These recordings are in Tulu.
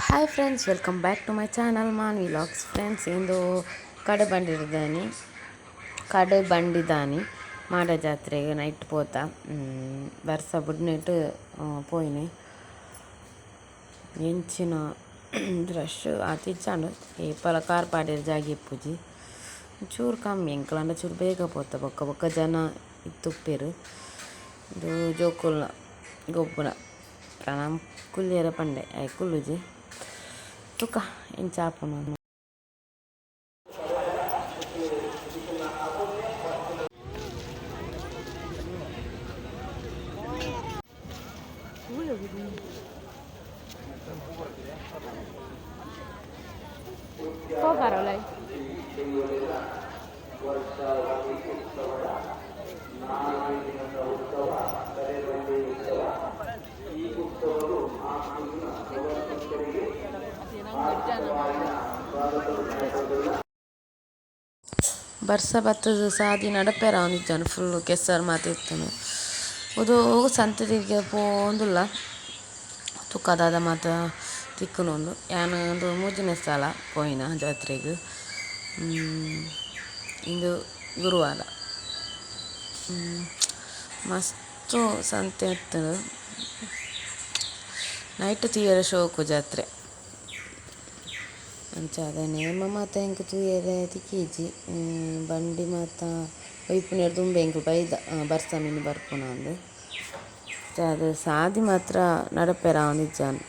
Hi friends, welcome back to my channel Maan vlogs. Friends, ಇಂದು ಕಡೆ ಬಂಡಿದಾನಿ ಕಡೆ ಬಂಡಿದಾನಿ ಮಾಡ ಜಾತ್ರೆಗೆ ನೈಟ್ ಪೋತ. ಬರ್ಸ ಬುಡ್ನೆಟ್ ಪೋಯಿನಿ. ಎಂಚಿನ ರಶ್ ಆತಿಜ್ಜಂಡ್. ಏಪಲ ಕಾರ್ ಪಾಡ್ಯೆರೆ ಜಾಗೆ ಇಪ್ಪುಜಿ, ಚೂರು ಕಮ್ಮಿ. ಎಂಕಲಾಂಡ ಚೂರು ಬೇಗ ಪೋತ, ಬೊಕ್ಕ ಬೊಕ್ಕ ಜನ ಇತ್ತುಪ್ಪೆರ್. ಉಂದು ಜೋಕುಲ್ನ ಗೊಬ್ಬುನ. ಪ್ರಣಮ್ ಕುಲ್ಲಿಯರ ಪಂಡೆ, ಆಯೆ ಕುಲ್ಲುಜಿ. ತುಕ ಎಂಚ ಆಪುಂಡು. ಪೋಪಾರಲ್ಲ. ಬರ್ಸ ಬತ್ತುದು ಸಾದಿ ನಡಪೆರ ಆವೊಂದಿಜ್ಜಂಡ್, ಫುಲ್ಲ್ ಕೆಸರು ಮಾತ ಇತ್ತುಂಡು. ಉಂದು ಸಂತೆದಿಗೆ ಪೋವೊಂದುಲ್ಲ, ತುಕ ದಾದ ಮಾತ ತಿಕ್ಕುಂಡು. ಯಾನ್ ಉಂದು ಮೂಜಿನೆ ಸಲ ಪೋಯಿನ ಜಾತ್ರೆಗ್. ಇಂದು ಗುರುವಾರ. ಮಸ್ತ್ ಸಂತೆ ಇತ್ತುಂಡು. ನೈಟ್ ತೂಯೆರೆ ಶೋಕು ಜಾತ್ರೆ. ಅಂಚಾದ್ ನೇಮ ಮಾತ ಎಂಕ್ ತೂಯೆರೆ ತಿಕ್ಕಿಜಿ. ಬಂಡಿ ಮಾತ ಒಯಿಪುನೆರ್ದ್ ದುಂಬೆ ಎಂಕುಲು ಬೈದ, ಬರ್ಸ ಮಿನಿ ಬರ್ಪುನಾಂದ್. ಅಂಚಾದ್ ಸಾದಿ ಮಾತ್ರ ನಡಪೆರೆ ಆವೊಂದಿಜ್ಜಂಡ್.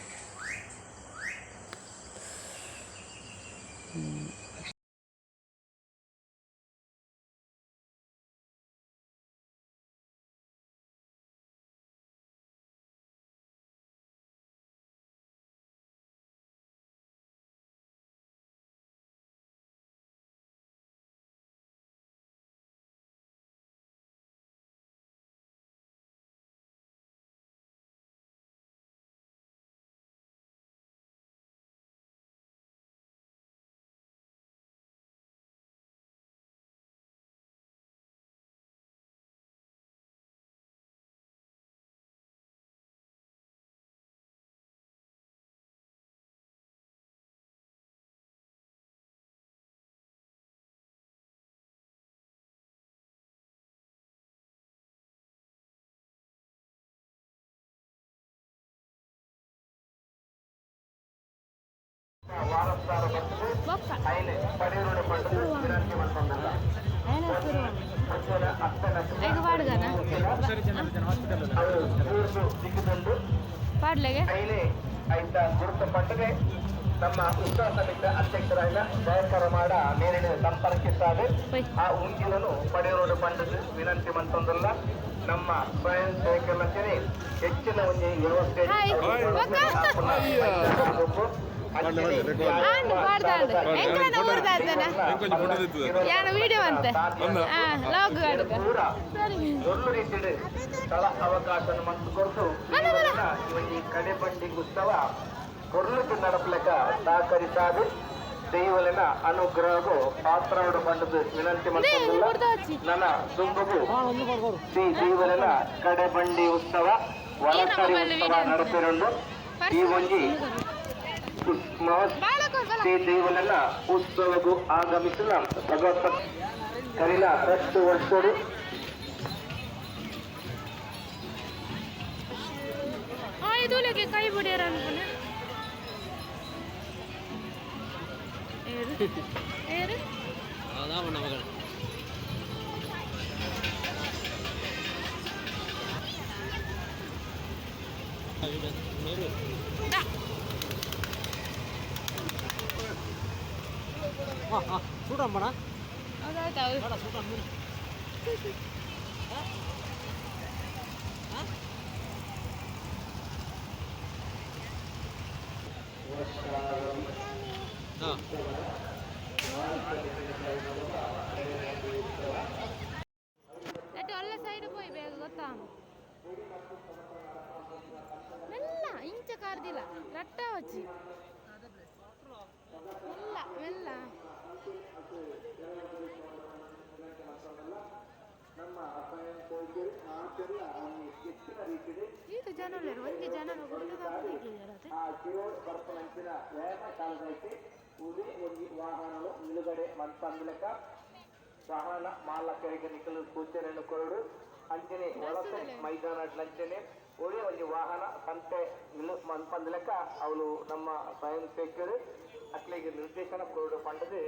ಬೊಕ್ಕ ಐನ ಶುರು ಐಗ ಪಾಡ್ಗನ ಪಾಡ್ಲೆಗೆ. ನಮ್ಮ ಉತ್ಸವ ಸಮಿತಿ ಅಧ್ಯಕ್ಷರಾದ ಜಯಕರ ಮಾಡ ಮೇರಿನ ಸಂಪರ್ಕಿಸಾದೆ ಪೊಯ್. ಆ ಉಂಗಿಲನು ಪಡೆಯೋಡು ಪಂಡದು ವಿನಂತಿ ಮಂತೊಂದುಲ್ಲ. ನಮ್ಮ ಸ್ವಯಂ ಸೇವಕರೇ ಹೆಚ್ಚಿನ ಒಂದು ವ್ಯವಸ್ಥೆ. ಹಾಯ್. ಆಂಡ್ ಪಾಡ್ದಾಂಡ್ ಎಂಕ್ಲನ ಊರ್ದಾತನ ಯಾನ ವಿಡಿಯೋ ಅಂತೆ ಲಾಗ್ ಗಾಡುಗ. ಸರಿ. ದೊಡ್ಡ ರೀತಿಯಲ್ಲಿ ಸ್ಥಳ ಅವಕಾಶ ಮಂತು ಕೊರತು ಈ ಕಡೆ ಬಂಡಿ ಉತ್ಸವ ಕೊರ್ಲುಕು ನಡಪಲೆಕ ಸಹಕರಿಸಾದು ದೈವಲಿನ ಅನುಗ್ರಹವು ಪಾತ್ರವಡು ಪಂಡದು ವಿನಂತಿ ಮಂತೊಂದುಲ್ಲ. ನನ್ನ ದುಂಬುಗು ಶ್ರೀ ದೈವಲಿನ ಕಡೆಬಂಡಿ ಉತ್ಸವ, ವರಕರಿ ಉತ್ಸವ ನಡಪಿರುಂಡು. ಈ ಒಂಜಿ ಶ್ರೀ ದೈವಲಿನ ಉತ್ಸವಗೂ ಆಗಮಿಸಿದ ಭಗವತ್ ಕರಿನ ರಷ್ಟು ವರ್ಷಡು. ಇದು ಕೈ ಬಿಡಿಯಾರ ಅನ್ಕೊನೆ. ಏರು ಏರು. ಅದಾಯ್ತು. ಅಟ್ ಒಳ್ಳೆ ಸೈಡ್ ಪೋಯ್ ಬೇಗ ಗೊತ್ತಾ. ಮೆಲ್ಲ ಇಂಚ ಕಾರ್ದಿಲ್ಲ, ರಟ್ಟ ವಚ್ಚಿ. ಮೆಲ್ಲ ಮೆಲ್ಲ. ನಮ್ಮ ಸ್ವಯಂ ಸೇವಕರು ಮಾತೆರ್ಲ ಒಂಜಿ ಹೆಚ್ಚಿನ ರೀತಿಡ್ ಈತ್ ಜನ ಉಲ್ಲೆರ್ ಒಂಜಿ ಜನನ ಗುರ್ತದ. ಆ ಕಿರೋಡ್ ಬರ್ಪುನಂಚಿನ ವ್ಯಾಯಾಮ ಶಾಲೆದೈತೆ ಉಳಿ ಒಂಜಿ ವಾಹನಲು ನಿಲುಗಡೆ ಮನ್ಪಂದಿಲೆಕ ವಾಹನ ಮಾಲಕರಿಗೆ ನಿಕಲು ಸೂಚನೆಯನ್ನು ಕೊರಡು. ಅಂಚನೆ ವಲಸೆ ಮೈದಾನ ಅಂಚನೆ ಒಳ್ಳೆ ಒಂಜಿ ವಾಹನ ಸಂತೆ ನಿಲು ಮನ್ಪಂದಿಲೆಕ ಅವಳು ನಮ್ಮ ಸ್ವಯಂ ಸೇವಕರು ಅಕ್ಲೆಗ್ ನಿರ್ದೇಶನ ಕೊರಡು ಪಂಡದು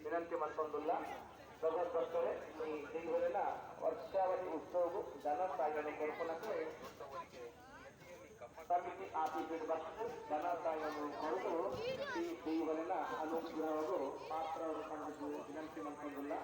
ವಿನಂತಿ ಮನ್ಪೊಂದುಲ್ಲ. ಭಗವತ್ ಭಕ್ತರೇ, ಈ ದೇವರೆಲ್ಲ ವರ್ಷಾವಧಿ ಉತ್ಸವವು ಧನ ಸಾಗಣೆ ಕೊರ್ಪುನಕ್ಕೆ ಸಮಿತಿ ಆಫೀಸ್ ಬರ್ತದೆ. ಧನ ಸಾಗಣೆ ಕೊರದು ಈ ದೇವರೆಲ್ಲ ಅನುಗ್ರಹವು ಪಾತ್ರವರು ಪಂಡದು ವಿನಂತಿ ಮನ್ಪೊಂದುಲ್ಲ.